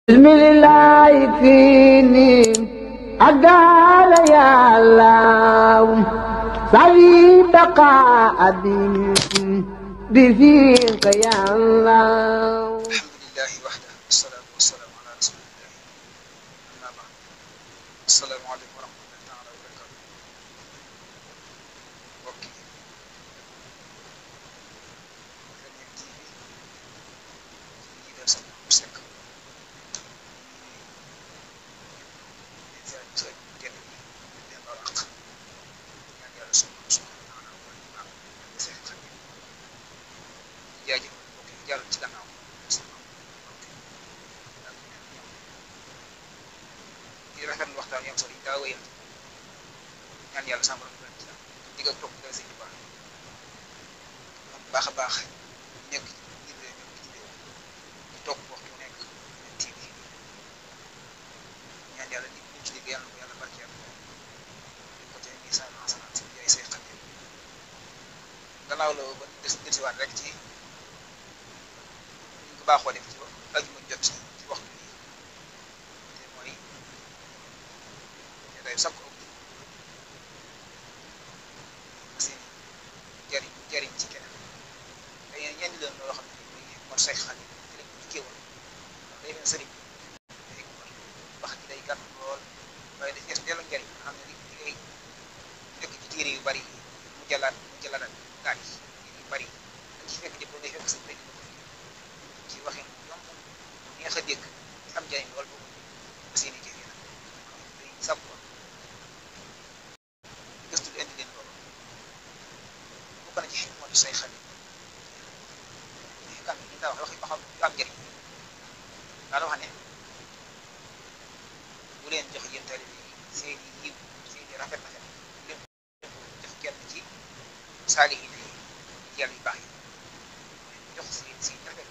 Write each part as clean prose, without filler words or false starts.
bismillah fini agala ya Allah sawi baqa abin bi fika ya Allah. alhamdulillahi wahdahu wassalatu wassalamu ala rasulillah amma ba'd. Assalamu alaykum wa rahmatullahi ta'ala wa barakatuh. Mbokk yi Kenya TV ci jiital sa Seck jaajëf mbokk yi jàll ci gannaaw di rafetlu waxtaan yam solo yi daa wéyal ñaan yàlla sàmm ci digg ak topp dal sëñ bu baax a baax nekk ci biir réew nekk ci réew di topp waxtu mu nekk TV ñaan yàlla di ñu ci liggéey yàlla ko yàlla barkeel di ko tey miisaan xasanaat si yaay say xarit gannaaw la ba desiwaat rek ci ñu ko baaxoo def ci ajuma jot ci waxtu bi te mooy day sakku seen jariñ ci keneen day ñenn leen loo xam ne mooy mor say xarit te lañ ko dikkee woon day leen sëriñ day wax ji day gàtt lool waaye day fees delloo njariñ xam ne li ngay fekk ci téere yu bari yi mu jalaat gaal yi yu bari dañ ci fekk jëpp day fekk sëñ bi ci waxin yomb neex a dégg am njariñ lool boobu ba seen i jëf yi nag day sàpp gëstu lu indi leen loolu bokk na ci xikmatu say xarit kan ñu daa wax waxi ba xam yu am njariñ daana wax ne bu leen jox yéen taalibe yi seen i yiw seen i rafet bu leen jox kenn ci saalihiin yi yàlla yu baax yi jox seen rafet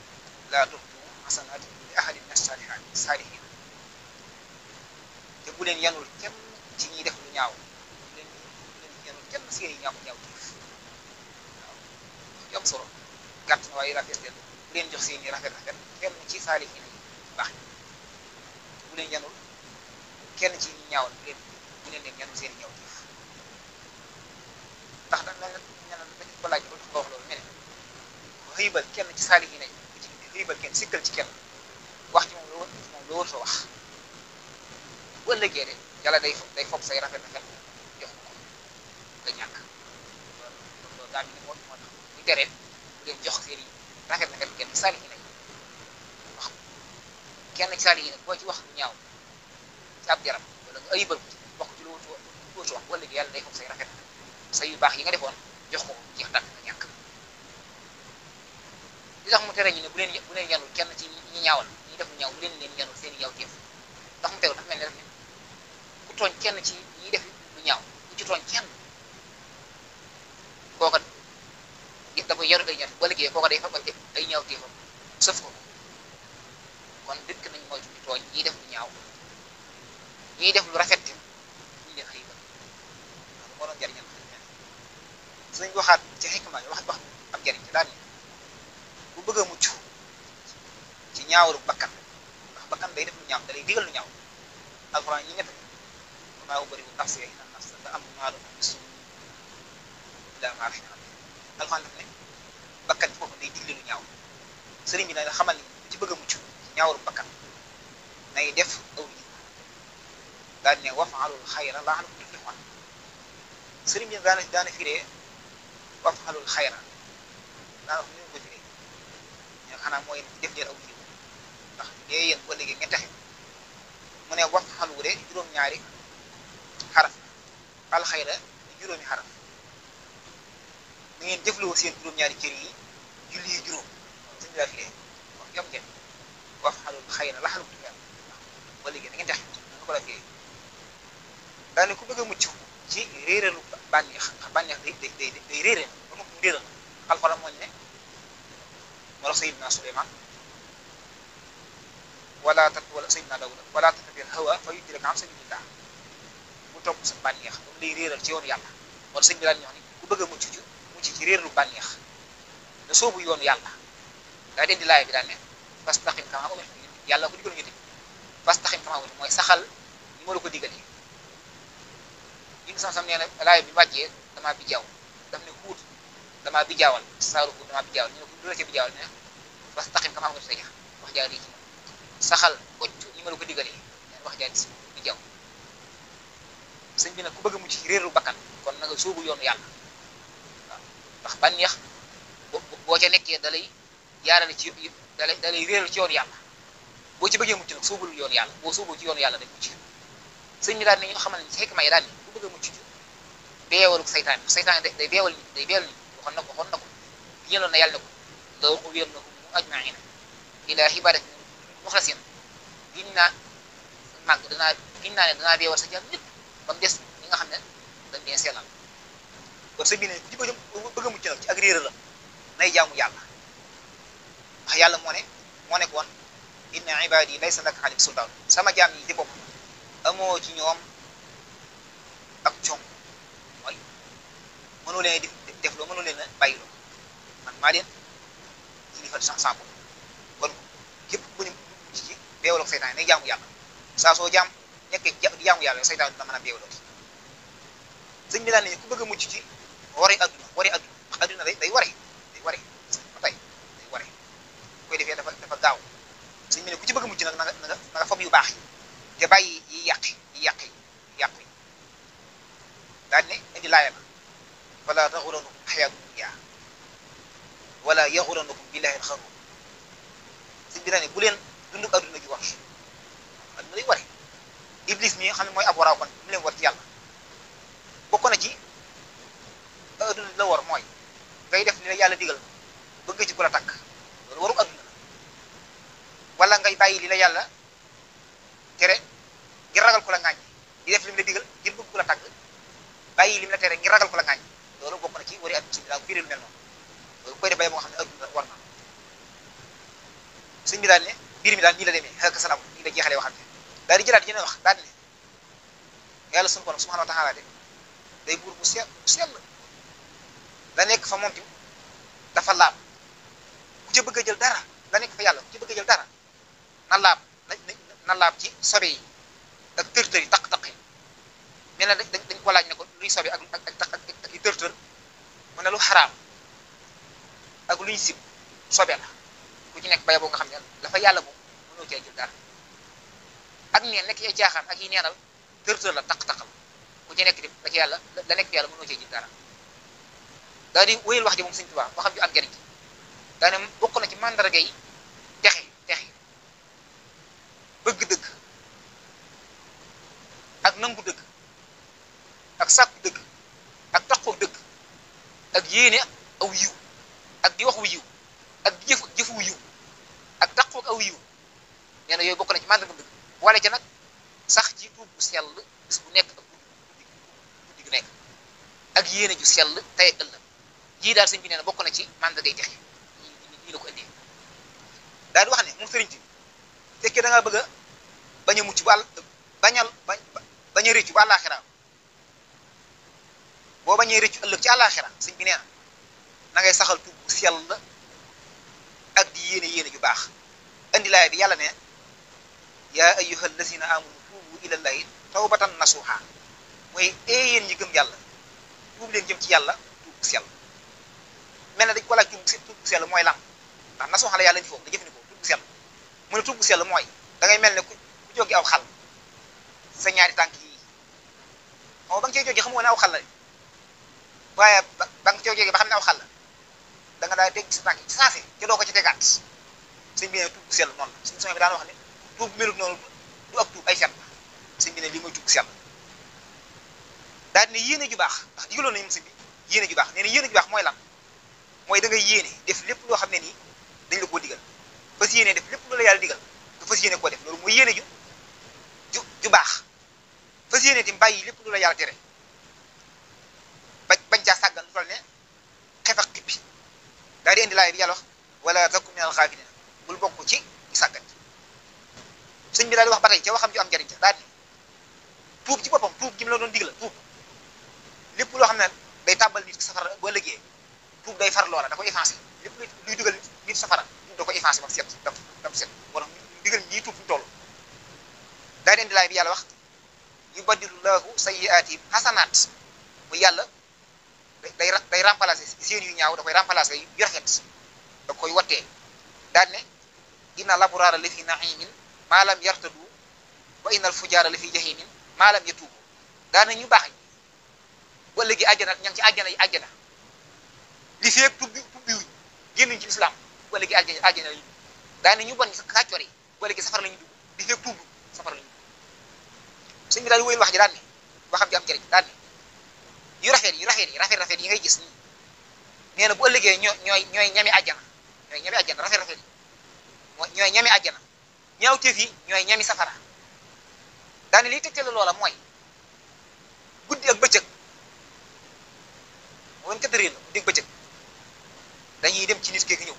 laa tuxtu xasanaati li ahadin min saalihiin te bu leen yanul kenn ci ñiy def lu ñaaw bu leen yanul kenn seen i ñaaw tiif waaw yu am solo gàtt na waaye rafet leen bu leen jox seen i rafet kenn ci saalihiin yi baax yi bu leen yanul kenn ci ñi ñaawal bu leen leen yanul seen i ñaaw tiif ndax dañ ko laaj ba nga wax loolu mel ne xëybal kenn ci saalihiin yi ci xëybal kenn sikkal ci kenn wax ci moom loo wër sa wax bu ëllëgee de yàlla day foog say rafet jox ko nga ñàkk loolu daal di ne moo tax ñu teree bu leen jox seen i rafet kenn ci saalihiin yi wax kenn ci saalihiin yi boo ci wax lu ñaaw ci ab jaram wala nga ayibal ko ci wax ko ci lu wër sa wax bu ëllëgee yàlla day foog say rafet say yu baax yi nga defoon jox ko jeex dàq nga ñàkk li tax mu tere ñu ne bu leen yanul kenn ci ñi ñaawal ñi def lu ñaaw bu leen yanul seen i ñaaw teef ndax mu teew dafa mel ne def ne ku tooñ kenn ci ñi def lu ñaaw ku ci tooñ kenn kooka da koy yaru ay ñaar ba liggéey kooka day fab ay ñaaw teefam sëf ko kon dëkk nañ moytu di tooñ ñiy def lu ñaaw ñiy def lu rafet ñu leen xëy ba moo doon jariñal suñ waxaat ci xikma yi wax am njariñ ci daal ni bu bëgg a mucc ci ñaawaru bakkan ndax bakkan day def lu ñaaw da lay digal lu ñaaw alxuraan ñi ñett maa ubari bu nafsi inna nafsa la ammaarun bisu illa maa rahima alxuraan daf ne bakkan ci boppam day digle lu ñaaw sëriñ bi na xamal ni ci bëgg a mucc ci ñaawaru bakkan nay def aw yiw daal ne waf'alul xayra la'allakum tuflihun sëriñ bi daana firee waf'alul xayra daana wax ñu ko firee ñoo xanaa mooy def leen aw yiw ndax dee yéen ba léegi ngeen taxe mu ne waf'alu de juróom-ñaari xaraf alxayra di juróomi xaraf na ngeen jëfloo seen juróom-ñaari cër yi julli yi juróom sëñ bi daa firee wax yam ngeen waf'alul xayra la'allakum tuflihun ba léegi da ngeen taxe nga ko la firee daane ku bëgg a mucc ci réeralu bànneex day réeral ba mu réeral alxuraan mooy ne moo tax Seydina Suleymaan wala Seydina Daawuda wala tattabi'il hawaa fa yudillaka an sabiilillah bu topp sa bànneex ba mu lay réeral ci yoonu yàlla wala sëñ bi daal ñu wax ni ku bëgg a mucc ci réeralu bànneex da soobu yoonu yàlla daa den di laay bi daal ne fastaqim kamaa umirta yàlla ko digal ñu fastaxim kamaa umirta mooy saxal ni ma la ko digalee yi sam nee na laay bi wàccee damaa bi jaaw daf ne xuut damaa bi jaawal saaru xuut damaa bi jaawal ñu ne ko du la ci bi jaawal ne fastaxim kamaa umirta ja wax jaar yi ci saxal kocc ni ma la ko digalee wax jaar si bi jaaw sëñ bi nag ku bëgg a mucc ci réeru bakkan kon na nga sóobu yoonu yàlla waaw ndax bànneex boo ca nekkee dalay yaarale ci dalay réeral ci yoonu yàlla boo ci bëggee mucc nag sóobul yoonu yàlla boo sóoboo ci yoonu yàlla day mucc sëñ bi daal ne ñu xamal ne ci xikma yi daal ni ku bëgg a mucc ci beewalu saytaan day beewal nit waxoon na ko ñeloon na yàlla ne ko la uwiyannahum ajmaina ila ibadati muxlasin giñ naa màgg giñ naa ne danaa beewal sa jàmm ñëpp ba mu des ñi nga xam ne dañ leen sellal kon sëñ bi ne ci bëgg a mucc nag ci ak réer la nay jaamu yàlla ndax yàlla moo ne ko woon inna ibadi laysa laka alayhim sultaan sama jaam yi ci bopp amoo ci ñoom ak coow mooy mënu leen def loo mënu leen a bàyyi loo man maa leen kilifa sans bopp kon képp bu ñu mucc ci beewaloo seytaan nay jaamu yàlla saa soo nekkee di jaamu yàlla seytaan dina mën a beewaloo sëñ bi daan ne ku bëgg a mucc ci wari adduna ndax adduna day wari ba tey day wari koy defee dafa gaaw sëñ bi ne ku ci bëgg a mucc nag na nga fob yu baax yi te bàyyi yi yàq yi daal ne indi laaya ba fala taxurannakum xayaatu dunya wala yaxurannakum billahi alxaruur sëñ bi daan ne bu leen dunduk adduna gi war adduna day wari iblis mi xam ne mooy ab waraaw kon mu leen war ci yàlla bokk na ci adduna la war mooy ngay def li la yàlla digal bëgg ci ku la takk loolu waru adduna la wala ngay bàyyi li la yàlla tere ngir ragal ku la ŋaañ di def lim la digal ngir bëgg ku la tàgg bàyyi lim la tere ngir ragal ku la ŋaañ loolu bokk na ci wari adduna sëñ bi daal firil mel noonu loolu koy def bay moo nga xam ne adduna war na sëñ bi daal ne mbir mi daal nii la demee xelka salaam nii la jeexalee waxam ne daal di jëlaat yeneen wax daal ne yàlla sunu borom subhanahu wa taala de day buur bu sell la nekk fa moom tim dafa laab ku ca bëgg a jël dara la nekk fa yàlla ku ca bëgg a jël dara na laab ci sobe yi ak tër-tër yi taq-taq yi mel na dañ ko laaj ne ko luy sobe ak i tër-tër mu ne lu xaraam ak luy sib sobe la ku ci nekk bay boo nga xam ne la fa yàlla moom mënoo cee jël dara ak neen nekk ay jaaxaan ak yi neenal tër-tër la taq-taq la ku ci nekk di la ci yàlla la nekk fi yàlla mënoo cee jël dara daal di wéyal wax ji moom Sëñ Tuubaa waxam ju am njariñ daa ne bokk na ci mandarga yi texe bëgg dëgg ak nangu dëgg ak sàkku dëgg ak taxaw dëgg ak yéene aw yiw ak di wax wu yiw ak di jëf wu yiw ak taxaw aw yiw nee na yooyu bokk na ci mandarga dëgg wala ca nag sax ci tuub bu sell bis bu nekk ak guddi gu nekk ak yéene ju sell tey ak ëllëg jii daal sëñ bi nee na bokk na ci mandargay texe ñii la ko indee daal di wax ne moom sëriñ bi fekkee da ngaa bëgg a bañ a mucc bu bañ a rëccu bu àllaaxira boo bañee rëccu ëllëg ci àllaaxira sëñ bi nee na ngay saxal tuub bu sell ak di yéene ju baax indi laay bi yàlla ne yaa ayyuhal lazina amanu tuubu ilallahi tawbatan nasuha mooy yéen ñi gëm yàlla tuub leen jëm ci yàlla tuub bu sell mel na dañ ko laaj tuub bu sell mooy lan ndax nasuha la yàlla ñu foofu da jëfandikoo tuub bu sell mu ne tuub bu sell mooy da ngay mel ne ku jóge aw xal sa ñaari tànk yi xaw ba nga cey jógee xamoo ne aw xal la waaye ba nga cey jógee ba xam ne aw xal la da nga daal dégg sa tànk yi ci sensé te doo ko ci tegaat sëñ bi ne tuub bu sell noonu la suñu sooy bi daan wax ne tuub melut noonu du ak tuub ay set la sëñ bi ne lii mooy tuub bu sell daal di ne yéene ju baax ndax digaloon nañu sëñ bi yéene ju baax nee na yéene ju baax mooy lan mooy da ngay yéene def lépp loo xam ne nii dañ la koo digal fas yéene def lépp lu la yàlla digal nga fas yéene koo def loolu mooy yéene ju baax fas yéene tim bàyyi lépp lu la yàlla tere bañ caa sàggan lu toll ne xef ak xippi daal di indi laay bi yàlla wax wala takun minal xaafiliin bul bokk ci ñu sàggan sëñ bi daal di wax ba tey ca waxam ju am njariñ ca daal di tuub ci boppam tuub gi mu la doon digal tuub lépp loo xam ne day tàbbal nit safara boo ëllëgee tuub day far loola da ko effacé lépp luy dugal nit safara tuub da ko effacé ba set daf set wala digal ñii tuub fu mu toll daa leen di laay bi yàlla wax yubaddilullahu sayyi'aatihim hasanaat mu yàlla day remplacer seen yu ñaaw da koy remplacer yu rafet da koy wattee daal ne inna labraara la fi na'imin maa lam yartadu wa innal fujaara la fi jahimin maa lam yatuubu daal ne ñu baax ñi ba léegi àjjana ña ngi ci àjjana yi àjjana li feeg tubbiwuñ génnuñ ci lislaam ba léegi àjjana lañu daal ne ñu bon sa kàccoor yi ba léegi safara lañu dugg li feeg tuubu safara lañu dugg sëñ bi daal di wéyal wax ji daal ne waxam ji am njëriñ daal ne yu rafet yi ngay gis nii nee na bu ëllëgee ñooy ñami àjjana rafet yi ñooy ñami àjjana ñaawteef yi ñooy ñami safara daane liy tegtale loola mooy guddi ak bëccëg moo kat réer la guddi ak bëccëg dañuy dem ci nit keeki ñëw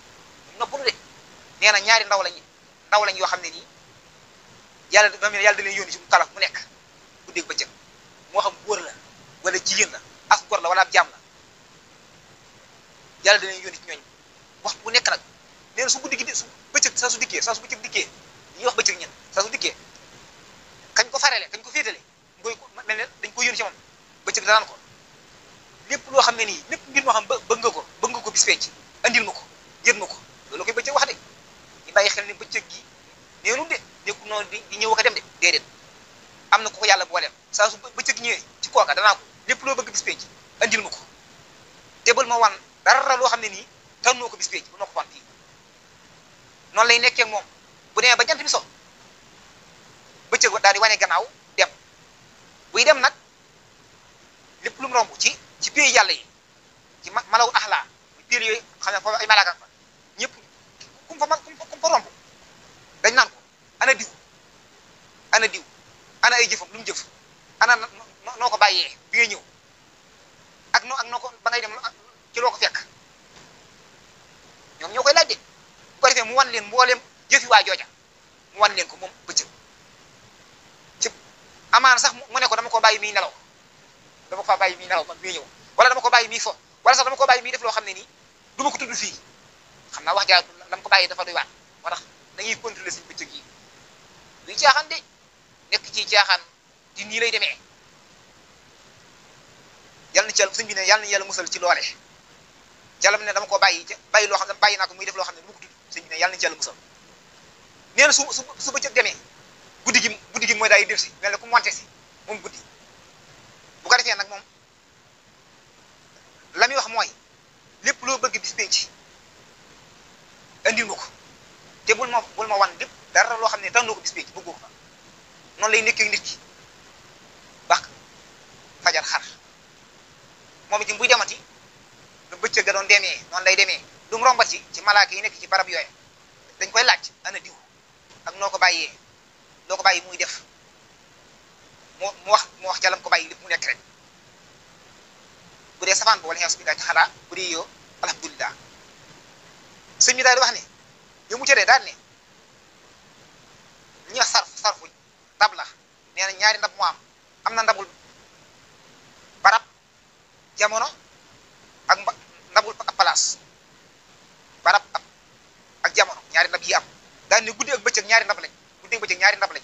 noppalu de nee na ñaari ndaw lañ yoo xam ne nii yàlla da leen yónni ci mu kalaf mu nekk guddi ak bëccëg moo xam góor la wala jigéen la as góor la wala ab jaam la yàlla da leen yónni ci ñooñu waxtu bu nekk nag nee na su guddi gi su bëccëg saa su bëccëg dikkee ñuy wax bëccëg ñen saa su dikkee kañ ko farele kañ ko féetale ngoy ko mel ne dañ ko yónni ci moom bëccëg danaan ko lépp loo xam ne nii lépp mbir moo xam bëgg nga ko bis fecc andil ma ko yët ma ko loolu koy bëccëg wax de ñu bàyyi xel ne bëccëg gi neenu de nekku noonu di ñëw ko dem de déedéet am na ko yàlla booleel saa su bëccëg ñëwee ci kooka danaa ko lépp loo bëgg bis fecc andil ma ko tebal ma wan dara loo xam ne nii tànnoo ko bis fecc bu ma ko wan fii noonu lay nekkee moom bu demee ba jant bi so bëccëg daal di wane gannaaw dem buy dem nag lépp lu mu romb ci pays yàlla yi ci malaw axlaa piir yooyu xam ne foofu ay malaaka fa ñëpp kum fa romb dañ naan ko ana diw ana ay jëfam lu mu jëf ana noo ko bàyyee bi ngay ñëw ak noo ko ba ngay dem ci loo ko fekk ñoom ñoo koy laaj de bu ko defee mu wan leen mbooleem jëfi waa jooja mu wan leen ko moom bëccëg ci amaana sax mu ne ko dama ko bàyyi miy nelaw man miy ñëw wala dama ko bàyyi miy fo wala sax dama ko bàyyi miy def loo xam ne nii du ma ko tudd fii xam naa wax jaa dama ko bàyyi dafa doy waat moo tax dañuy contrôler suñu bëccëg yi luy caaxaan de nekk ci caaxaan di nii lay demee yàlla na ci yàlla sëñ bi ne yàlla na yàlla musal ci loole jàllam ne dama ko bàyyi loo xam ne bàyyi naa ko muy def loo xam ne du ma ko tudd sëñ bi ne yàlla na ci yàlla musal nee na su bëccëg demee guddi gi mooy daay dir si mel ne ku monte si moom guddi bu ko defee nag moom la muy wax mooy lépp loo bëgg bis penc andil ma ko te bul ma wan lépp dara loo xam ne tànnoo ko bis penc bëggoo ko fa noonu lay nekkee nit ki bax fajar xar moom itam buy demati lu bëccëg ga doon demee noonu lay demee lu mu rombati ci malaaka yi nekk ci barab yooyu dañ koy laaj ana diw ak noo ko bàyyee loo ko bàyyi muy def mu wax ca lam ko bàyyi lépp mu nekk rek bu dee safaan bo wala xeex bi daa ci xalaa bu dee yow alhamdulilah sëñ bi daal di wax ne yow mu cëree daal ne li ñuy wax sarfuñ ndab la nee na ñaari ndab moo am na ndabul barab jamono ak ndabul place barab ak jamono ñaari ndab yi am daal ne guddi ak bëccëg ñaari ndab lañ guddi ak bëccëg ñaari ndab lañ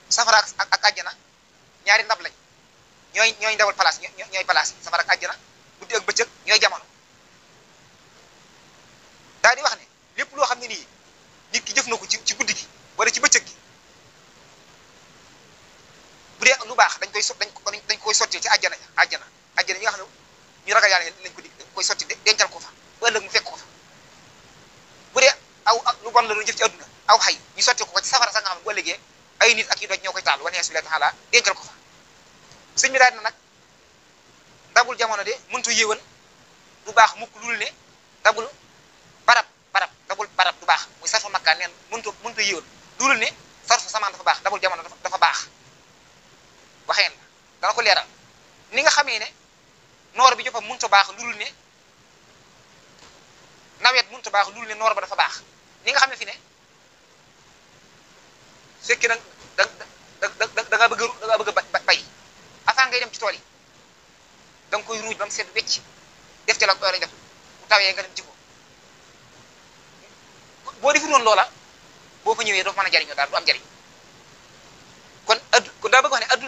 safara ak àjjana ñaari ndab lañ ñooy ndabul place ñooy place safara ak àjjana guddi ak bëccëg ñooy jamono daal di wax ne lépp loo xam ne nii nit ki jëf na ko ci guddi gi wala ci bëccëg gi bu dee lu baax dañ koy sotti ci àjjana yi nga xam ne ñu ragal yàlla lañ ko di dañ koy sotti dencal ko fa ba ëllëg mu fekk ko fa bu dee lu bon la doon jëf ci àdduna aw xay ñu sotti ko ci safara sax nga xam ne bu ëllëgee ay nit ak yu doj ñoo koy taal wanees billahi taala dencal ko fa sëñ bi daal na nag ndabul jamono de mëntu yéewan du baax mukk lul ne ndabul ndabul barab du baax muy sarfu makkaan neen mëntu yéewan lulul ne sarfu samaan dafa baax ndabul jamono dafa baax waxeen la dana ko leeral ni nga xamee ne noor bi joppam mënta baax lulul ne nawet mënta baax lulul ne noor ba dafa baax ni nga xam ne fi ne fekki nag da nga bëgg a bay avant ngay dem ci tool yi da nga koy ruuj ba mu set wecc def ci la ko def bu tawee nga dem ci ko boo defu noonu loola boo fa ñëwee doo fa mën a jariñoo daal du am jariñ kon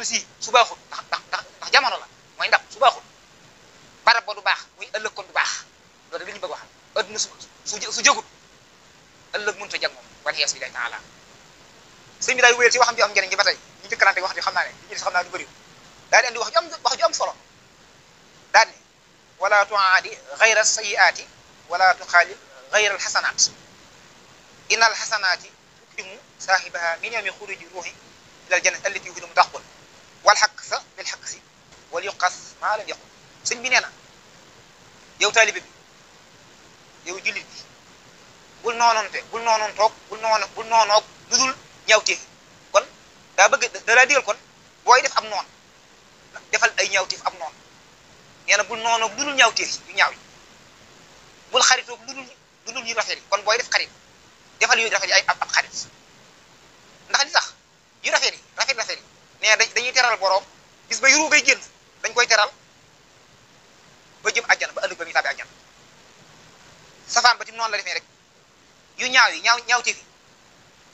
adduna si su baaxul ndax jamono la mooy ndab su baaxul barab ba du baax muy ëllëg kon du baax loolu li ñu bëgg wax adduna su jógut ëllëg mënut a jag moom wal iyaazu billaahi taala sëñ bi daal wéyal ci waxam ji am njëriñ ji ba tey ñu jëkkalante wax ji xam naa ne li ñu xam naa du bëri daal di andi wax ju am solo daal ni wala tuaadi gayra sayiaati wala tuxaalil gayra alxasanaat inna alxasanaati tukrimu saahibaha min yawmi xuruji ruuxi ila aljannati allati yuhdimu daqul wal xaqsa bil xaqsi wal yuqas maa lam yaqul sëñ bi nee na yow taalibe bi yow jullit bi bul noonoonte bul noonoontoog bul noonoog lu dul ñaawteef kon daa bëgg da laa digal kon booy def am noon defal ay ñaawteef am noon nee na bul noonoog lu dul ñaawteef yu ñaaw yi bul xaritoog lu dul yu rafet yi kon booy def xarit defal yu rafet yi ay ab xarit ndax li tax yu rafet yi rafet yi nee dañuy teral boroom bis ba yuru ngay génn dañ koy teral ba jëm àjjana ba ëllëg ba muy tàbbi àjjana safaan ba tim noonu la defee rek yu ñaawteef yi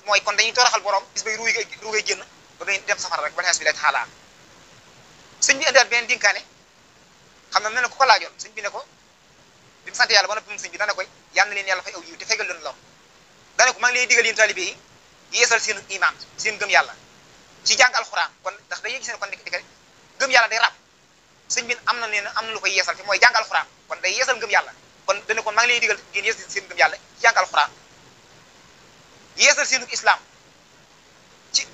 mooy kon dañuy toroxal borom bis bay ruuy ngay génn ba ngay dem safara rek wala billahi taala sëñ bi indiwaat beneen dénkaane xam na mel ne ku ko laajoon sëñ bi ne ko bi mu sant yàlla ba noppi moom sëñ bi dana koy yal na leen yàlla fay aw yiw te fegal leen lor dana ko maa ngi leen digal yéen taalibe yi yeesal seen iman seen gëm yàlla ci jàng alxuraan kon ndax day gis ne kon dikk gëm yàlla day ràbb sëñ bi am na lu koy yeesal te mooy jàng alxuraan kon day yeesal gëm yàlla kon dana ko maa ngi leen digal ngeen yeesal seen gëm yàlla ci jàng alxuraan yeesal seenu islam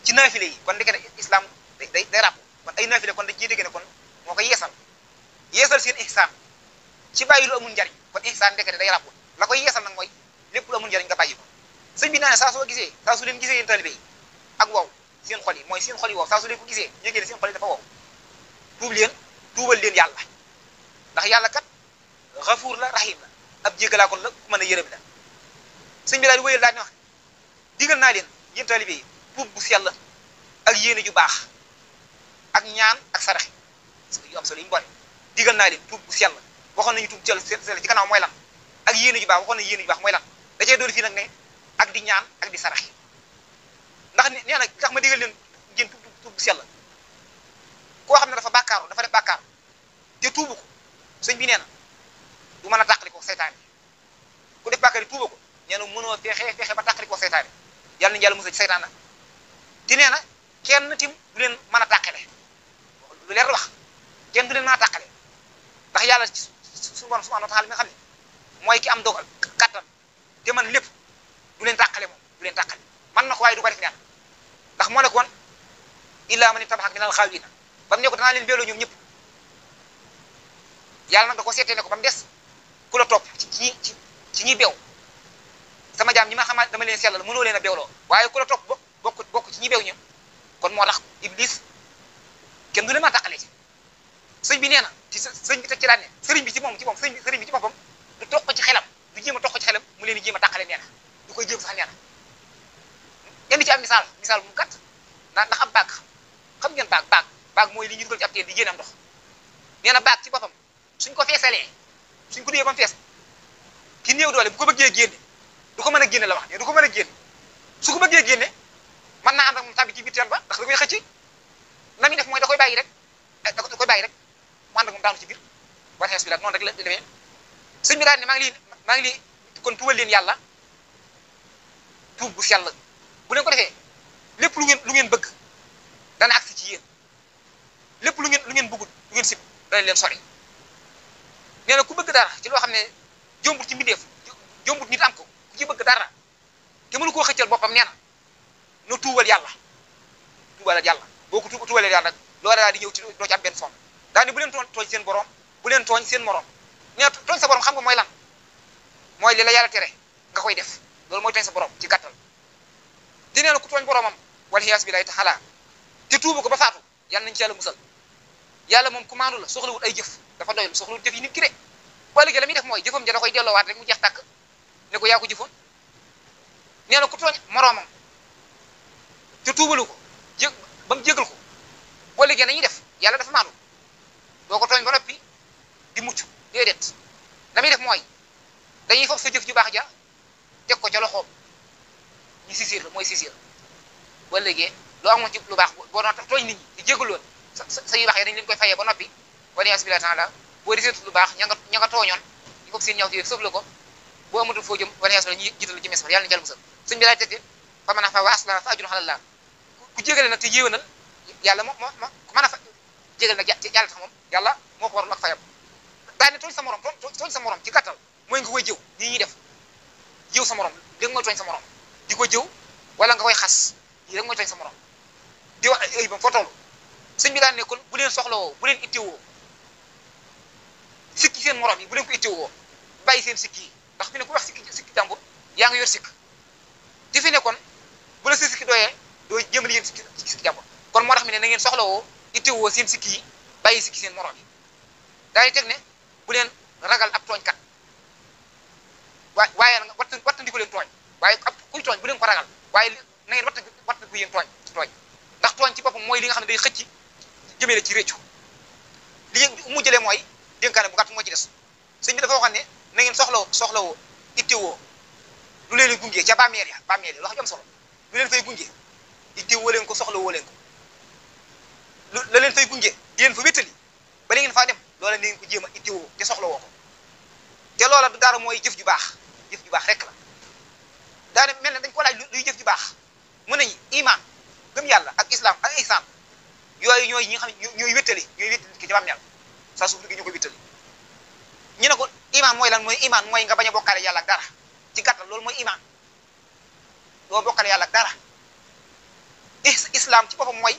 ci naafile yi kon ndeke islam day ràbb kon ay naafile kon dañ ciy dégg ne kon moo koy yeesal seen ihsaan ci bàyyi lu amul njariñ kon ihsaan ndeke day ràbb la koy yeesal nag mooy lépp lu amul njariñ nga bàyyi ko sëñ bi naa ne saa su leen gisee yéen taalibe yi ak wow seen xol yi mooy seen xol yi wow saa su leen ko gisee yëgee ne seen xol yi dafa wow tuubal leen yàlla ndax yàlla kat xafuur la rahim la ab jéggalaa kon la ku mën a yërëm la sëñ bi daal di wéyal daal di wax digal naa leen yéen taalibe yi tuub bu sell ak yéene ju baax ak ñaan ak saraxe yu am solo yi mu boole digal naa leen tuub bu sell waxoon nañu tuub sell ci gannaaw mooy lan ak yéene ju baax waxoon nañu yéene ju baax mooy lan da cee doon fii nag ne ak di ñaan ak di saraxe ndax nee na tax ma digal leen ngeen tuub bu sell koo xam ne dafa def bàkkaar te tuubu ko sëñ bi nee na du mën a tàqali ko seytaane ku def bàkkaar yi tuuba ko nee na mënoo fexe ba tàqali ko seytaane yàlla nañu yàlla musal ci seytaan na te nee na kenn tim du leen mën a tàqale lu leer wax kenn du leen mën a tàqale ndax yàlla suñu borom subhanahu wa taala mi nga xam ne mooy ki am dogal kattan te man lépp du leen tàqale moom du leen tàqale man na ko waaye du ko def neen ndax moo ne ko woon illaa man ittabaaka minal ghaawina ba mu ne ko danaa leen beeloo ñoom ñëpp yàlla nag da ko seetee ne ko ba mu des ku la topp ci ñi beew sama jaam ñi ma xamaat dama leen sellal mënoo leen a beewloo waaye ku la topp bokk ci ñi beew ñëpp kon moo tax iblis kenn du leen maa tàqalee ci sëñ bi nee na ci sëñ bi teg ci daan ne sëriñ bi ci moom sëriñ bi ci boppam du toog ko ci xelam du jéem a toog ko ci xelam mu leen di jéem a tàqale nee na du koy jéem sax nee na indi ci am misaal bu mu gàtt ndax am baag xam ngeen baag mooy li ñu dugal ci ab teen di génne am ndox nee na baag ci boppam suñ ko feesalee suñ ko duyee ba mu fees ki néew doole bu ko bëggee génne du ko mën a génne la wax ne du ko mën a génne su ko bëggee génne mën naa ànd ak moom tàbbi ci biir teen ba ndax da koy xëcc la muy def mooy da koy bàyyi rek mu ànd ak moom daanu ci biir waxees bi la noonu rek la demee sëñ bi daal ne maa ngi lii kon tuubal leen yàlla tuub bu sell bu leen ko defee lépp lu ngeen bëgg dana agsi ci yéen lépp lu ngeen bëggul lu ngeen sib dana leen sori nee na ku bëgg dara ci loo xam ne jombut ci mbindeef jombut nit am ko ku ci bëgg dara te mënu koo xëccal boppam nee na no tuubal yàlla boo ko tuubalee yàlla nag loola daal di ñëw ci doo ci am benn sonn daal ni bu leen tooñ seen borom bu leen tooñ seen morom nee na tooñ sa borom xam nga mooy lan mooy li la yàlla tere nga koy def loolu mooy tooñ sa borom ci gàttal di nee na ku tooñ boromam wal xiyaas billahi taala te tuubu ko ba faatu yàlla nañu ci yàlla musal yàlla moom ku maandu la soxlawut ay jëf dafa doylu soxlawut jëf yi nit ki de boo liggéey la muy def mooy jëfam ja da koy delloowaat rek mu jeex tàkk ne ko yaa ko jëfoon nee na ku tooñ moroomam te tuubalu ko ba mu jégal ko boo liggéey nañuy def yàlla dafa maandu doo ko tooñ ba noppi di mucc déedéet la muy def mooy dañuy foog sa jëf ju baax ja teg ko ca loxoom ñu sisir la mooy sisir boo liggéey loo amoon ci lu baax boo doon tooñ nit ñi jégalu woon sa yu baax yi dañ leen koy fayee ba noppi wala yasbillahi taala boo deseetu lu baax ña nga tooñoon ñu ko seen ñawte sëf la ko boo amatul foo jëm wala yasbillahi ñu jiital ci mes yàlla na jàll musal sëñ bi laay teg fa man afa wa aslaha fa ajruhu ala Allah ku jégale nag te yéwénal yàlla moo mën a fa jégal nag yàlla tax moom yàlla moo ko warul ak fayam daane tooñ sa morom tooñ sa morom ci gàttal mooy nga koy jëw lii ñuy def jëw sa morom dégg nga mooy tooñ sa morom di ko jëw wala nga koy xas lii rek mooy tooñ sa morom di wax ay bam foo toll sëñ bi daan ne kon bu leen soxlawoo bu leen ittewoo sikki seen morom yi bu leen ko ittewoo bàyyi seen sikki yi ndax fi ne ku wax sikki jàmbur yaa ngi yor sikk te fi ne kon bu la seen sikki doyee doo jëmali yéen sikki jàmbur kon moo tax mi ne na ngeen soxlawoo ittewoo seen sikki yi bàyyi sikki seen morom yi daay teg ne bu leen ragal ab tooñkat waaye nga wattandiku leen tooñ waaye ab kuy tooñ bu leen ko ragal waaye na ngeen wattandiku yéen tooñ ndax tooñ ci boppam mooy li nga xam ne day xëcc jëmee la ci réccu li mu jëlee mooy dénkaane bu gàtt moo ci des sëñ bi dafa waxoon ne na ngeen soxlawoo ittewoo lu leen gunge ca bàmmeel ya wax ju am solo lu leen fay gunge ittewoo leen ko soxlawoo leen ko la leen fay gunge di leen fa wéttali ba ngeen faa dem loola na ngeen ko jéem a ittewoo te soxlawoo ko te loola du dara mooy jëf ju baax rek la daane mel ne dañ ko laaj luy jëf ju baax mën nañu iman gëm yàlla ak islam ak ihsan yooyu ñooy ñi nga xam ne ñooy wéttali ki ci bàmmeel saa suuf liggéey ñu koy wéttali ñu ne ko iman mooy lan mooy iman mooy nga bañ a bokkaale yàlla ak dara ci gàttal loolu mooy iman doo bokkaale yàlla ak dara islam ci boppam mooy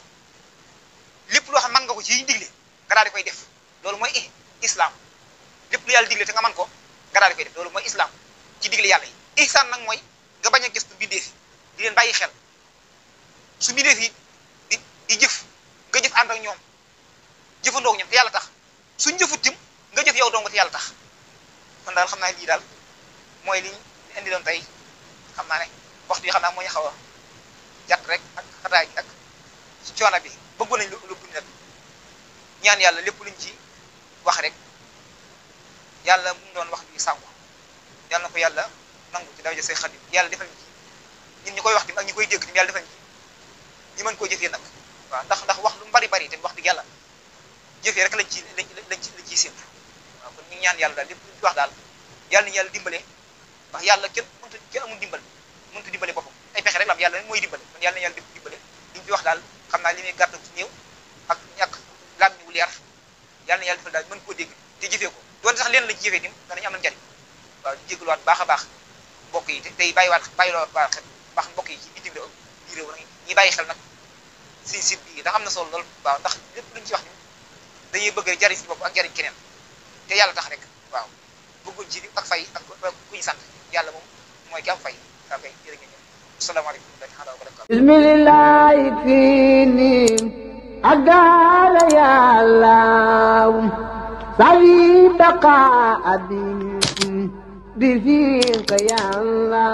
lépp loo xam mën nga ko ci digle nga daal di koy def loolu mooy islam lépp lu yàlla digle te nga mën ko nga daal di koy def loolu mooy islam ci digle yàlla yi ihsan nag mooy nga bañ a gëstu mbindeef yi di leen bàyyi xel su mbindeef yi di jëf nga jëf ànd ak ñoom jëfandoo ak ñoom te yàlla tax suñ jëfut tim nga jëf yow dong te yàlla tax kon daal xam naa lii daal mooy liñ indi doon tey xam naa ne waxtu yi xam naa moo ñu xaw a jàtt rek ak xataay gi ak coono bi bëggoon nañ lu nag ñaan yàlla lépp luñ ci wax rek yàlla mu doon wax bi sànku yàlla na ko yàlla nangu ci daraja say xarit yàlla defal ñu ci ñun ñi koy wax tim ak ñi koy dégg tim yàlla defal ñu ci ñu mën koo jëfee nag waaw ndax wax lu mu bari te wax dëgg yàlla jëfee rek lañ ciy séentu waaw kon ñu ñaan yàlla daal lépp luñ ci wax daal yàlla nañu yàlla dimbale ndax yàlla kenn amul dimbal mënut a dimbale boppam ay pexe rek la am yàlla mooy dimbale kon yàlla nañu yàlla dimbale liñ ci wax daal xam naa li muy gàttal ci néew ak ñàkk laam wu leer yàlla na yàlla defal daal mën koo dégg te jëfee ko doon sax leen lañ ci jëfee tim danañu am na njariñ waaw di jégaluwaat baax a baax mbokk yi tey bàyyiwaat xel baax mbokk yi ci bitim réew bi réew ñi bàyyi xel nag si site bi ndax am na solo lool waaw ndax lépp luñ ci wax ni dañuy bëgg rek jariñ si bopp ak jariñ keneen te yàlla tax rek waaw bëgguñ ci ak fay ak ku ñu sant yàlla moom mooy ki am fay kaa kay jërë ngeen jëf asalaamaaleykum wa rahmatulah wa barakatu bismillahi fini agala yàlla sawi baqa abi bi fiika yàlla